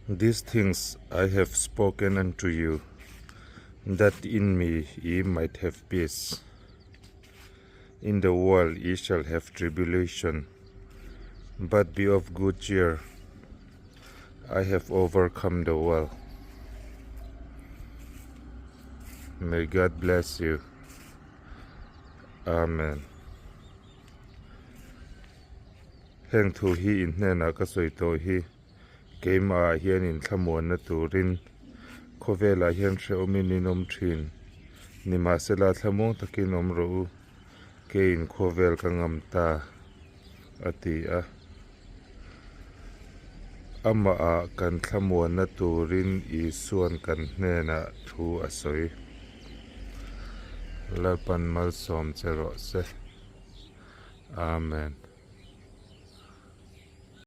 These things I have spoken unto you, that in me ye might have peace. In the world ye shall have tribulation, but be of good cheer, I have overcome the world. May God bless you. Amen. Heng thu hi in hnenah ka sawi tawh hi keimahah hian in thlamuanna turin khawvelah hian hrehawmin in awm thin. Nimahsela thlamuang takin awm rawh u, keiin khawvel ka ngam ta, a ti a. Amahah kan thlamuanna turin Isua'n kan hnenah thu a sawi. Lalpan malsawm che rawh se. Amen.